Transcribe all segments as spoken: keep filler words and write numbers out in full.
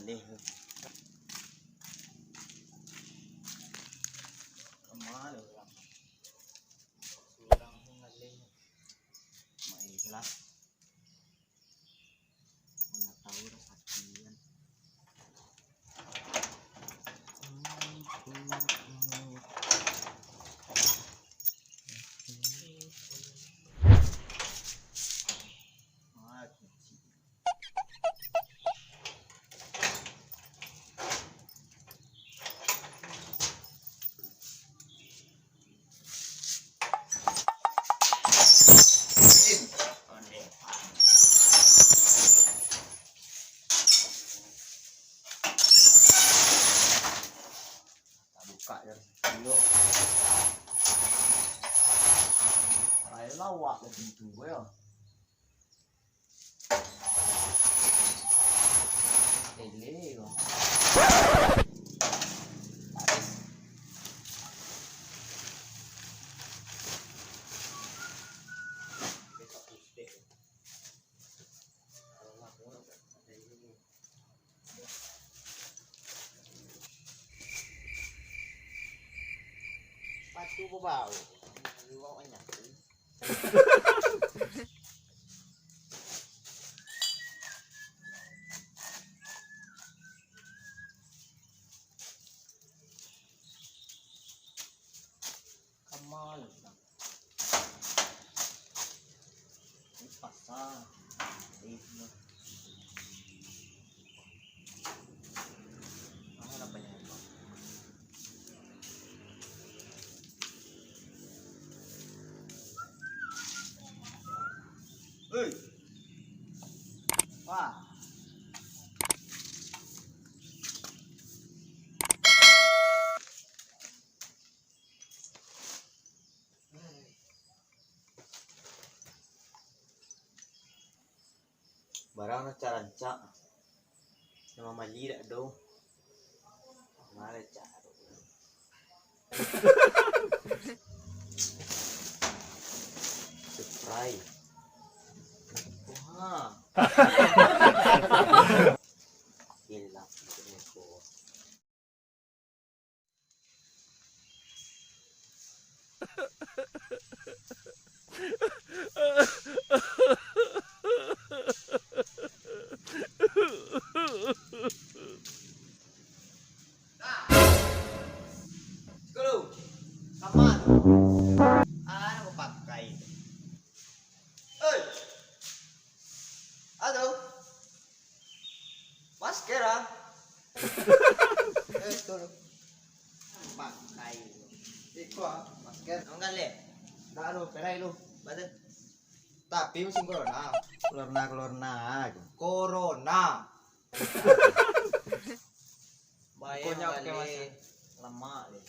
Eh. Kama lah urang? Surang tu ngalih. Mak ikhlas. Mana tahu rasaki kan. Ah, kunci. Buka je. Iyo. Ai lawak lah pintu ko yo. Tele ko. Sepatu babau. Luak banyak. Kamal. Ini pasang. Ini. Ah, lah banyak. Hei. Wah. Barang rancak-rancak. Nan mambali dak ado. Mano caro? Spray. Wah. Gila, gila. Nah. Sikulu. Kapan? Ah, nak pakai. Oi. Aduh. Masker, ah. Eh, tu lu. Pakai. Iko, ah, masker. Angkat, Le. Dah lu, perai lu. Baca. Tapi musim corona. Corona, corona. Corona. Bayang. Pokoknya pakai masker. Lemak, Le.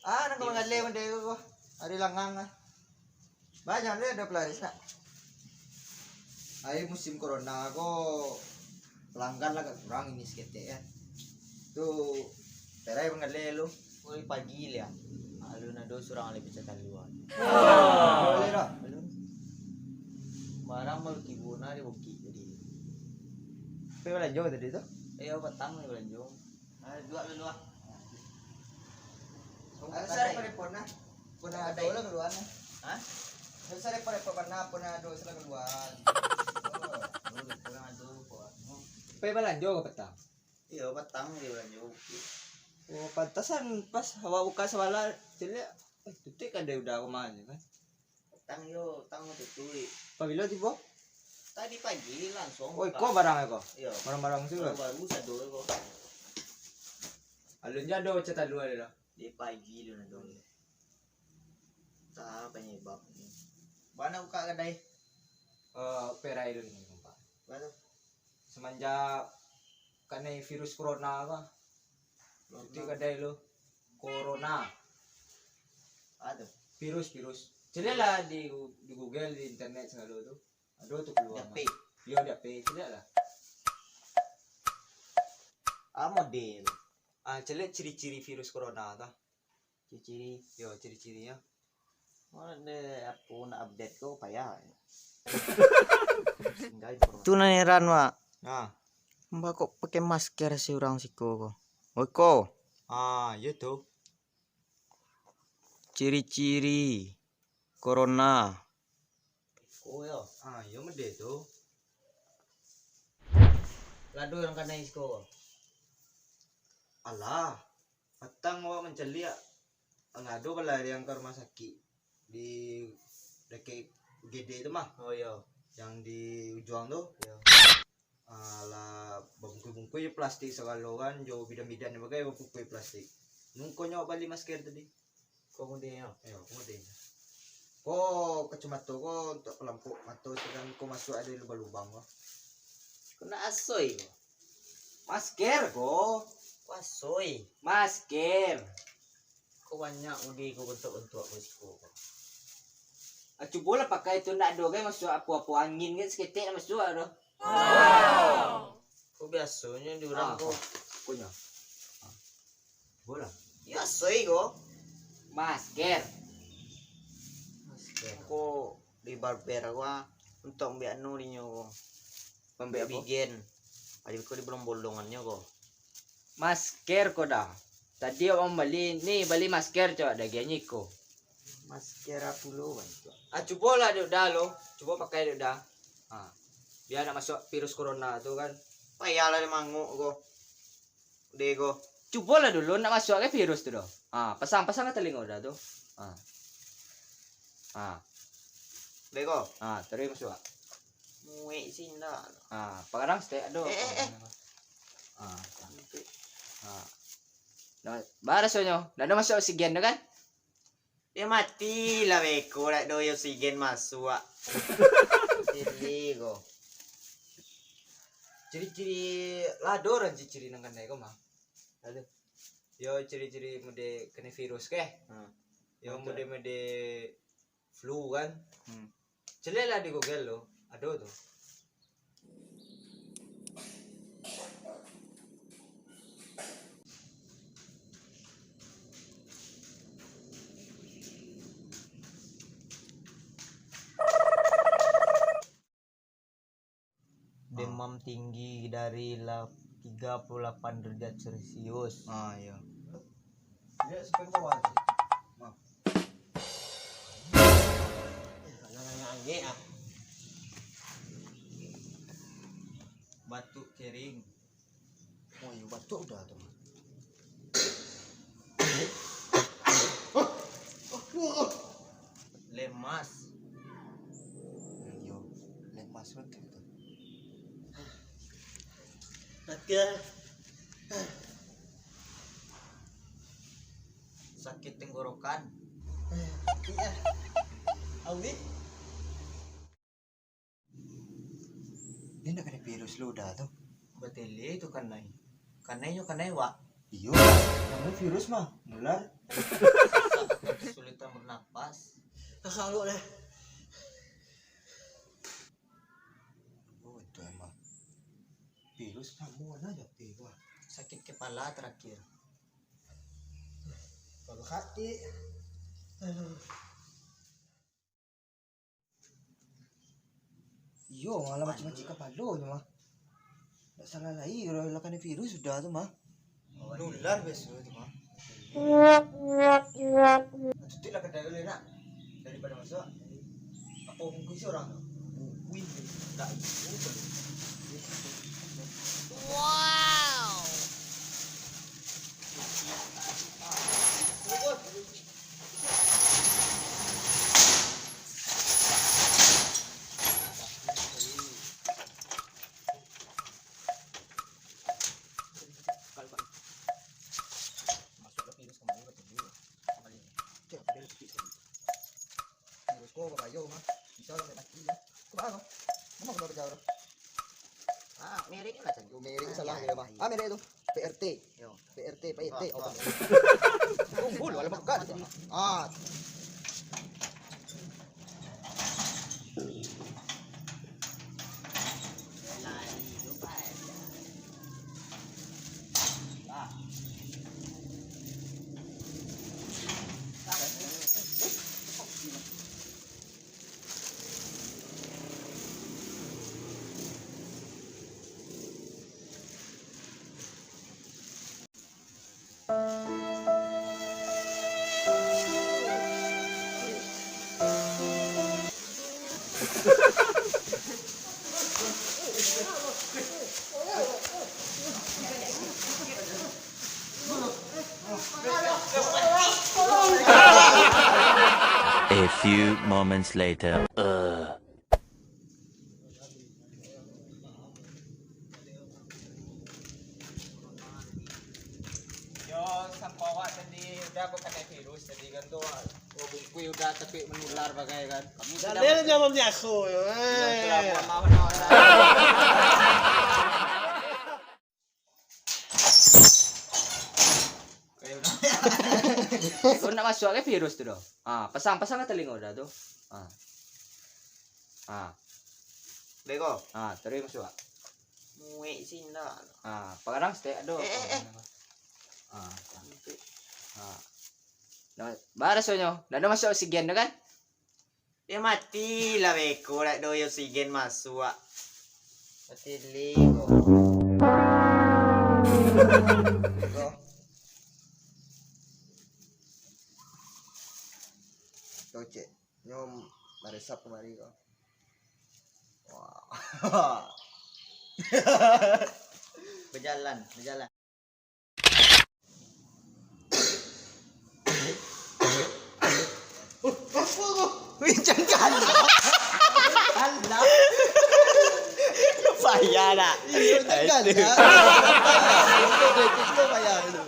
Ah, nak kemana, Le, mende ko? Ari langang, ah. Banyak deh, ado pelaris nak. Ai musim corona ko, pelanggan lah agak kurang ini saketek, ya. Tu, perai manggaleh lu. Oi, pagi liak. Alun ado surang lai pacah talua. Boleh dah. Alun. Barang baru tibo na di bukik tadi. Pai balanjo tadi tu? Iyo, patang pai balanjo. Ah, duo dulu ah. Ado sa repot-repot nah. Pun ado lah kaluar nah. Hah? Ado sa repot-repot pernah, pun ado sa kaluar. Oh, dulu pernah ado, pun. Pai balanjo ka patang? Iyo, patang pai balanjo. Oh, pantasan pas awak buka sabala, caliak, eh, tutuik kadai udah ka ma kan. Tang yo, tang tutuik. Pabilo tibo? Tadi pagi langsung. Oh, iko barang iko? Iyo. Barang-barang tu. Baru-baru sado iko. Alun jo ado pacah talua dah. Di pagi tu nah tu. Antah panyabab ni. Bana buka kadai? Eh, perai dulu ni, Pak. Bana? Semenjak kanai virus corona apa? Corona. Itu kadai lo. Corona. Apa tu? Virus, virus. Caliak lah di, di Google, di internet sagalo tu. Ado tu kaluar. Di H P. Iyo, di H P. Caliak lah. Ah, model. Ah, caliak ciri-ciri virus corona tu. Ciri-ciri. Yo, ciri-cirinyo. Mana de apo nak update ko payah. Singgah informasi. Tu nan heran, Wak. Nah. Mbah kok pakai masker si urang siko ko? Oi ko. Ah, iyo tu. Ciri-ciri corona. Ko yo. Ah, iyo mode tu. Lado nan kanai siko. Alah, patang awak mancaliak. Lah ado balariang ka rumah sakik di dakek U G D tu mah. Oh, iyo. Yang di ujuang tu. Iyo. Alah, babungkui-bungkui jo plastik sagalo kan, jo bidan-bidan bagai babungkui plastik. Nungkonyo bali masker tadi. Ko mudihnyo. Iyo, ko mudihnyo. Ko kacumato ko untuak palampok mato, sagan ko masuak ado lubang-lubang ko. Ko nak asoi ko. Masker ko. Ko asoi. Masker. Ko banyak mudi ko bantuak-bantuak ko siko ko. Ah, cubolah pakai tu, ndak ado gai masuak apo-apo, angin gai saketek nak masuak doh. Ko biasonyo di urang Ah, ko. Ko nyo. Ah. Cubolah. Yo asoi ko. Masker. Masker. Ko di barber ko ah, untuak ambiak anu dinyo ko. Ambiak Apo? Bigen. Ado ko di bolong-bolongannyo ko. Masker ko dah. Tadi awak mambali, ni bali masker, cok, dagiahnyo iko. Masker apo lo, Bang? Ah, cubolah dek Uda lo. Cubo pakai dek Uda. Ha. Bia nak masuak virus corona tu kan. Payahlah di manguk ko. Dek ko. Cubolah dulu nak masuak ke virus tu doh. Ha, pasang, pasang ka talingo Uda tu. Ha. Ha. Dek ko. Ha, taruih masuak. Muek sih ndak. Ha, pagarang stek ado. Eh, eh, eh. Ha. Ha. Nah, baa rasonyo? Ndak ado masuak oksigen tu kan? Yo matilah beko, dak ado oksigen masuak. Sili ko. Ciri-ciri, lah ado urang ciri-ciri nan kanai ko mah. Ado. Yo ciri-ciri mode kanai virus keh. Hmm. Yo Betul. Mode-mode flu kan. Hmm. Caliaklah di Google tu, ado tu. Demam tinggi dari la-, tiga puluh lapan derajat Celcius. Ah, iyo. Liek sampai ka bawah tu. Nah. Eh, jangan angek ah. Batuk kering. Oh, iyo, batuk Uda tu. Lemas. Iyo, lemas batul tu. Sakik tenggorokan. Sakik ah. Awih. Dia nak kanai virus lo Uda tu. Batele tu kanai. Kanai nyo kanai wak. Iyo, kanai virus mah, nular. Kesulitan bernapas. Kakak lo deh. Oh, itu emang. Virus kamu mana aja, Pi? Wah. Sakit kepala terakhir. Kalau sakit. Aduh. Iyo, malah macam-macam kapalo nyo mah. Ndak salah lai, kalau lah kanai virus Uda tu mah. Nular biaso tu mah. Tutuiklah kadai dulu nak. Daripada masuak. Apo bungkuih surang tu? Bungkuih. Tak itu. Wow. Virus ko babayo mah. Bisa sampai mati lah. Ko baa ko? Mano ko bajalan? Ah, merek lah sajo. Yo, merek salah yo mah. Ah, merek tu. P R T. Yo. P R T, P R T. Ah, oh, ah. Kumpul, wala makan. Ah. A few moments later. Yo, sampai awak tadi udah kok kena virus tadi kan tu. Oh, bungkui udah tapi menular bagai kan. Kami sudah Dalilnya mamiaso yo. Yo, Eh. itulah, mohon maaf, mohon maaf. Kayak udah. Kau nak masuk ke virus tu doh? Ah, pasang pasang ke telinga udah tu. Ah. Ah. Bego. Ah, terus masuk. Muek sini dah. Ah, pagarang stek doh. Eh, eh, eh. Ah. Ah. Nah, bah rasonyo, dah ada masuk oksigen tu kan? Ya mati lah beko, dak doyo oksigen masuk. Mati li kok. Kok. Kok cek. Nyo maresap kemari kok. Wah. Berjalan, berjalan. Wincang kalah. Kalah. Payah nak. Iya, wincang kalah. Itu payah itu.